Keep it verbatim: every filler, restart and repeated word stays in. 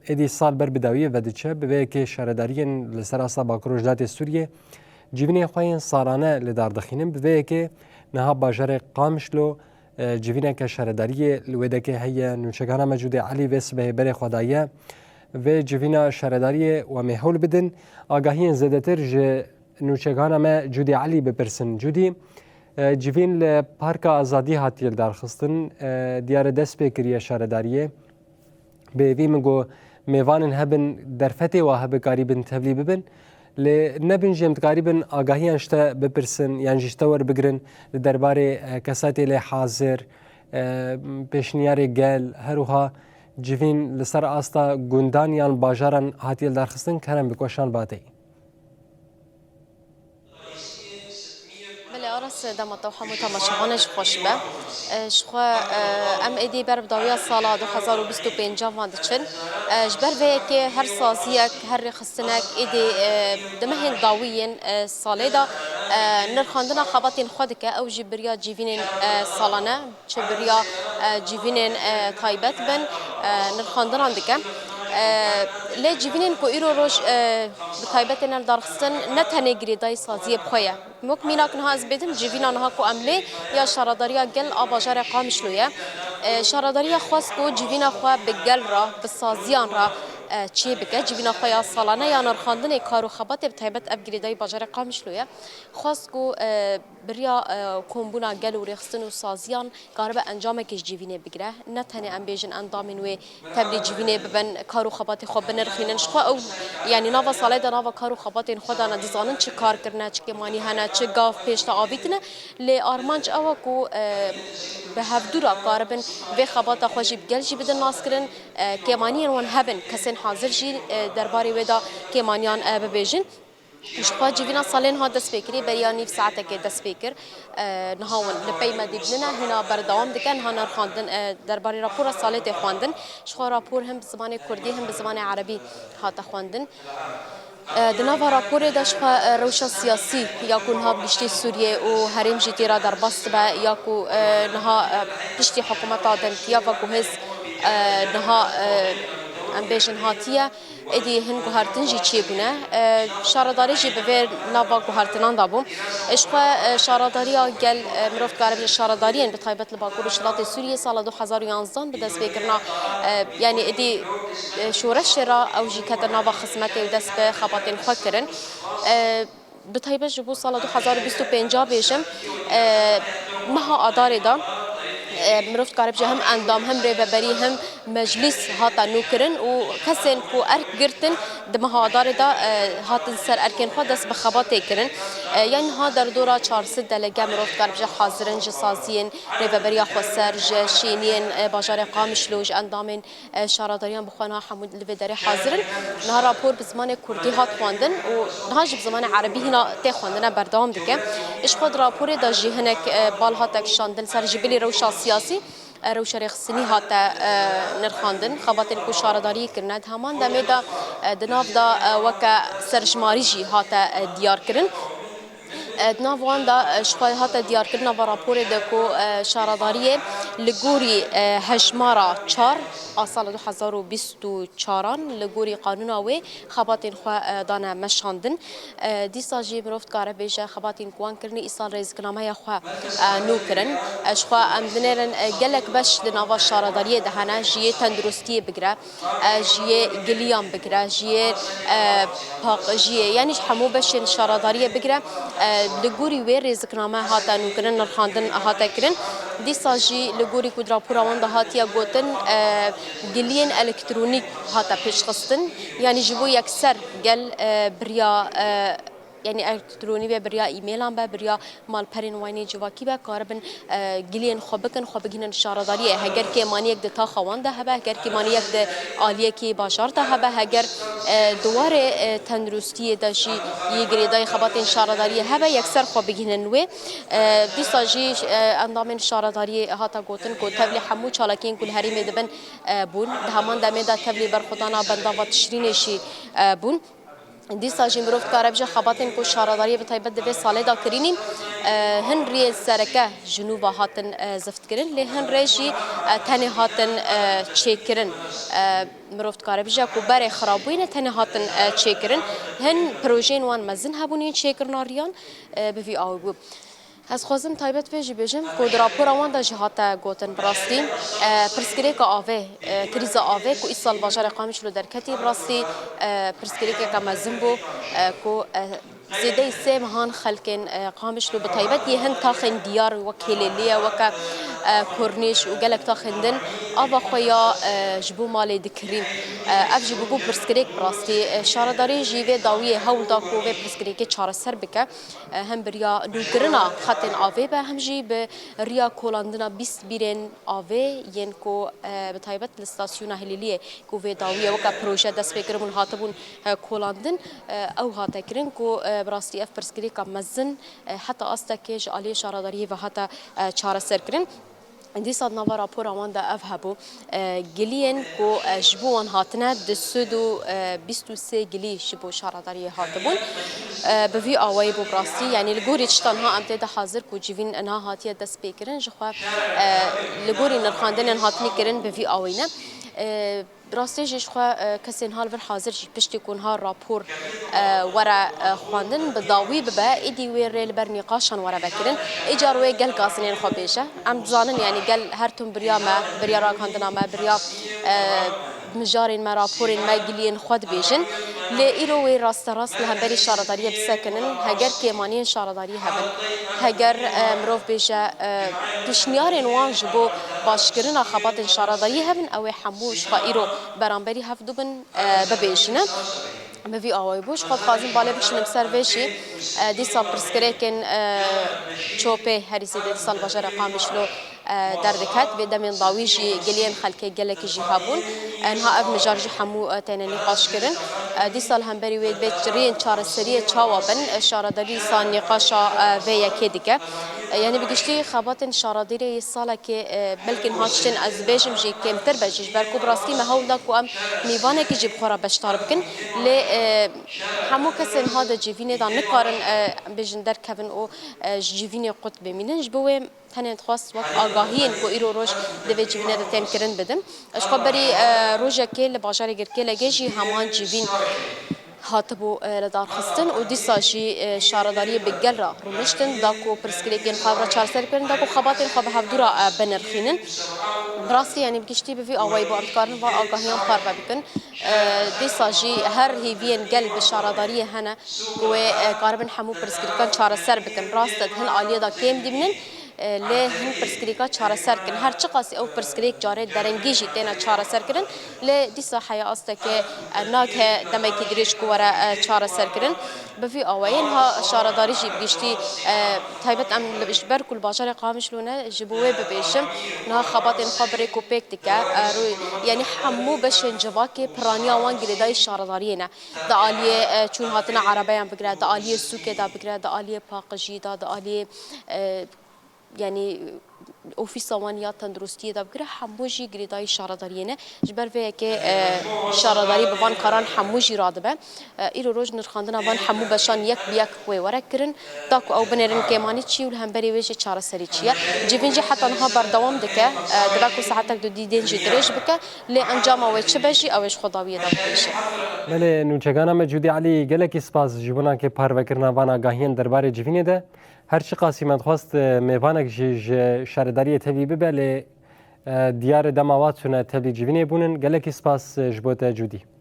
êdî sal ber bi dawiyê vediçe, bi vê yekê şaredariyên li ser asta Bakur û Rojhilatê Sûriyê civînên xwe yên salane li dar dixînin. Bi vê yekê niha bajarê Qamişlo, e, civîneke şaredariyê li wê dekê heye. Nûçegihana me Cûdê Elî vê sibehê berê xwe daye vê civîna şaredariyê. We mê hewl bidin agahiyên zêdetir ji nûçegihana me Cûdê Elî bipirsin. Cûdî, e, civîn li Parka Azadî hatiye lidarxistin, e, diyar e dest pê kiriye şaredariyê. Bi hêvî min ku mêvanên hebin, derfetê wa hebe karîbin tevlî bibin. Lê nebin jî em dikarîbin agahiyan ji te bipirsin yan jî ji te werbigirin li derbarê, e, kesatê lê hazir, e, pêşniyarê gel, her wiha civîn li ser asta gundan yan bajaran hatiye lidarxistin, kerem bi koşan batey. Belê Aras, dema te û hemû temaşevanê ji xweş be. E, ji xwe, e, em êdî ber bi dawiya sala du hezar û bîst û pênc van diçin. E, ji ber vê yekê her saziyek, her rêxistinek êdî, e, di mehên dawî yên, e, salê de, e, nirxandina xebatên xwe dike. Ew jî bi riya civînên, e, salane, çi bi riya, e, civînên, e, taybet bin, e, nirxandinan dike. E, lê civînên ku îro roj, e, bi taybet têne lidarxistin, ne tenê girêdayî saziyê bi xwe ye. Wek mînak niha ez bêdim, civîna niha ku em lê ya şaredariya gel a bajarê Qamişlo ye. E, şaredariya xwest ku civîna xwe bi gel re, bi saziyan re, e, çê bike. Civîna xwe ya salane ya nirxandinê kar û xebatê bi taybet ev girêdayî bajarê Qamişlo ye. Xwest ku, e, bi riya, e, kombûna gel û rêxistin û saziyan karibe encamekê ji civînê bigire. Ne tenê em bêjin endamên wê tevlî civînê bibin, kar û xebatê xwe binirxînin. Ji xwe ew, yanî nava salê de nava kar û xebatên xwe de ne dizanin çi kar kirine, çi kêmanî hene, çi gav pêş de avîtine. Lê armanc ew e ku, e, bi hevdû re karibin vê xebata xwe jî bi gel jî bidin naskirin. E, kêmaniyên wan hebin, kesên hazir jî, e, derbarê wê de kêmaniyan, e, bibêjin. Ji xwe civîna salê niha dest pê kirî, beriya nîv saetekê dest pê kir. E, niha wan li pey me dî binine, hîna berdewam dike, niha nirxandin, e, derbarê rapora salê tê xwendin. Ji xwe rapor him bi zimanê kurdî, him bi zimanê erebî hate xwendin. E, di nava raporê de ji xwe, e, rewşa siyasî ya ku niha bi giştî Sûriyê û herêm jî tê re derbas dibe, ya ku, e, niha, e, piştî hikûmeta demkî ya ve ku hêz, e, niha, e, em bêjin hatiye, êdî hin guhertin jî çêbûne. E, şaredarî jî bi vê nava guhertinan de bû. E, ji xwe, e, şaredariya gel, e, mirov dikare bêje şaredariyên bi taybet li Bakur û Rojhilatê Sûriyê sala du hezar û yanzdeh bi destpêkirina, e, yanî êdî, e, şoreşê re ew jî kete nava xizmetê û dest bi xebatên xwe kirin. E, Bi taybet ji bo sala du hezar û bîst û pênc bêjim, e, meha Adarê de, e, mirov dikare bêje him endam, him rêveberî, him meclîs hate nûkirin û kesên ku erk girtin di meha Adarê de, e, hatin ser erkên xwe dest bi xebatê kirin. E, ya niha derdora çar sed delege mirov dikare bêje hazir in ji saziyên Rêveberiya Xweser, ji şêniyên, e, bajarê Qamişlo, ji endamên e, şaredariyan bi xwe niha hemû li vê derê hazir in. Niha rapor bi zimanê kurdî hat xwendin û niha jî bi zimanê erebî hîna tê xwendine berdewam dike. Ji xwe di raporê de jî hinek, e, bal hate kişandin ser ji bilî rewşa siyasî, e, rewşa rêxistinî hate, e, nirxandin. Xebatên ku şaredariyê kirine di heman demê de, e, di nav de, e, weke serjimarî jî hate, e, diyar kirin. E, di nav wan de, e, ji xwe hate diyarkirina va raporê de ku, e, şaredariyê li gorî, e, hejmara çar a sala du hezar û bîst û çaran li gorî qanûna wê xebatên xwe, e, dane meşandin. E, dîsa jî mirov dikare bêje xebatên ku wan kirinî îsal rêziknameya xwe, e, nû kirin. E, ji xwe em dinêrin, e, gelek beş di nava şaredariyê de hene, ji yê tenduristiyê bigire, e, ji yê giliyan bigire, ji yê, e, paqijiyê, yanî ji hemû beşên şaredariyê bigire, e, li gorî wê rêzikname hate nûkirin, nirxandin hate kirin. Dîsa jî li gorî ku di rapora wan de hatiye gotin, e, giliyên elektronîk hate pêşxistin, yanî ji bo yekser gel, e, bi riya, e, yanî elektronî be, bi riya e-mailan be, bi riya malperên wan ê civakî be, karibin, e, giliyên xwe bikin, xwe bigihînin şaredariyê. Heger kêmaniyek di taxa wan de hebe, heger kêmaniyek di aliyekî bajar de hebe, heger, e, di warê, e, tenduristiyê de jî yê girêdayî xebatên şaredariyê hebe, yekser xwe bigihînin wê. E, dîsa jî, e, endamên şaredariyê hate gotin ku tevlî hemû çalakiyên ku li herêmê dibin, e, bûn. Di heman demê de tevlî berxwedana bendava Tişrînê jî, e, bûn. Dîsa jî mirov dikare bije xebatên ku şaredariyê bi taybet di vê salê de kirînî, e, hin riyên sereke ji nû ve hatin, e, ziftkirin, lê hin rê jî, e, tenê hatin, e, çêkirin. E, mirov dikare bije ku berê xirabûyî ne tenê hatin, e, çêkirin. Hin projeyên wan mezin hebûn yên çêkirina riyan, e, bi vî awê bû. Ez xwazim taybet pê jî bêjim ku di rapora wan de jî hate gotin bi rastî, e, pirsgirêka avê, e, krîza avê ku îsal bajarê Qamişlo derketî bi rastî, e, pirsgirêkeke mezin bû, e, ku, e, zêdeyî sê mehan xelkên, e, Qamişlo bi taybet yê hin taxên diyar wek Hêlêliyê, weke, e, Kornîş û gelek taxên din ava xwe ya, e, ji bo malê dikirîn. E, ev jî bûbû pirsgirêk bi rastî. E, şaredarî jî vê dawiyê hewl da ku vê pirsgirêkê çareser bike. E, hem bi riya nûkirina xetên avê be, hem jî bi riya kolandina bîst bîrên avê yên ku, e, bi taybet li stasyona Hilîliyê ku vê dawiyê weke proje dest pê kiribûn hatibûn, e, kolandin, e, ew hate kirin ku, e, bi rastî ev pirsgirêka mezin, e, heta astekê ji aliyê şaredariyê ve hate, e, çareserkirin. Dîsa di nava rapora wan de ev hebû, e, giliyên ku, e, ji bo wan hatine, du sed û bîst û sê gilî ji bo şaredariyê hatibûn. E, bi vî awayî bû bi rastî, yanî li gorî tişta niha em tê de hazir ku civîn niha hatiye destpêkirin, ji xwe, e, li gorî nirxandinên hatinî kirin bi vî awayî ne. E, Bi rastî jî ji xwe, e, kesên hal vir hazir jî piştî ku niha rapor, e, were, e, xwendin, bi dawî bibe, êdî wê rê li ber nîqaşan were vekirin. Îcar wê gel gazinên xwe bêje. Em dizanin, yanî gel her tim biriya me, biriya ragihandina me, biriya, e, mijarên me, raporên me, giliyên xwe dibêjin. Lê îro wê rasterast li hemberî şaredariyê bisekinin, heger kêmaniyên şaredariyê hebin, heger, e, mirov bêje, e, pêşniyarên wan ji bo başkirina xebatên şaredariyê hebin, ew ê hemû ji xwe îro beramberî hevdu bin, e, bibêjine. Bi vî awayî bû. Ji xwe dixwazim balê bikişînim ser vê jî, e, dîsa pirsgirêkên, e, çopê herî zêde dîsa li bajarê Qamişlo, e, derdiket. Vê demên dawî jî giliyên xelkê gelekî jî hebûn. E, niha ev mijar jî hemû, e, têne nîqaş kirin. E, dîsa li hemberî wê divê riyên çareseriyê çawa bin? E, şaredarî dîsa nîqaşa, e, vê yekê dike. E, yanî bi giştî xebatên şaredariyê salekê, e, belkî niha tiştên ez dibêjim jî kêmtir be jî, ji ber ku bi rastî me hewl da ku em mêvanekî jî bi xwe re beşdar bikin. Lê, e, hemû kesên niha di civînê de nikarin, e, em bêjin derkevin û, e, ji civînê qut bimînin. Ji bo wê tenê dixwest wek agahiyên ku îro roj di vê civînê de tên kirin bidim. Ji xwe berî, e, rojekê li bajarê Girkêlegê jî heman civîn hatibû, e, lidarxistin û dîsa jî, e, şaredariyê bi gel re rûniştin da ku pirsgirêkên xwe re çareser bikin, da ku xebatên xwe bi hevdû re, e, binirxînin. Bi rastî, yanî bi giştî bi vî awayî bû em dikarin van agahiyan parve bikin. E, dîsa jî her hêviyên gel bi şaredariyê hene ku wê, e, karibin hemû pirsgirêkan çareser bikin. Rast e, di hin aliyê de kêm dîminin. E, lê hin pirsgirêka çareser dikin. Her çiqasî ew pirsgirêk carê derengî jî têne çareserkirin, lê dîsa heya astekê, e, nake demekî dirêj ku were, e, çareserkirin. Bi vî awayî niha şaredarî jî bi giştî, e, taybet em li, ji ber ku li bajarê Qamişlo ne, ji bo wê bibêjim, niha xebatên xwe bi rêk û pêk dike. E, rû-, yanî hemû beşên civakê piraniya wan girêdayî şaredariyê ne. Di aliyê, e, çûn hatina erebeyan bigire, di aliyê sûkê de bigire, di aliyê paqijî de, di aliyê, e, yanî ofîsa wan ya tenduristiyê de bigire, hemû jî girêdayî şaredariyê ne. Ji ber vê yekê, e, şaredarî bi van karan hemû jî radibe. E, îro roj nirxandina van hemû beşan yek bi yek wê were kirin, da ku ew binêrin kêmanî çi û li hemberî wê jî çareserî çi ye. Civîn jî heta niha berdewam dike. E, dibe ku saetek du dî dên jî dirêj bike, lê encama wê çi be jî ew ê ji xwe dawiyê de bibêje. Belê, nûçegana me Cûdî Elî, gelekî spas ji bo nakê parvekirina van agahiyên derbarê civînê de. Her çiqasî me dixwest, e, mêvanek jî ji şaredariyê tevlî bibe, lê, e, diyar e dema wa tune tevlî civînê bûnin. Gelekî spas, e, ji bo te Cûdî.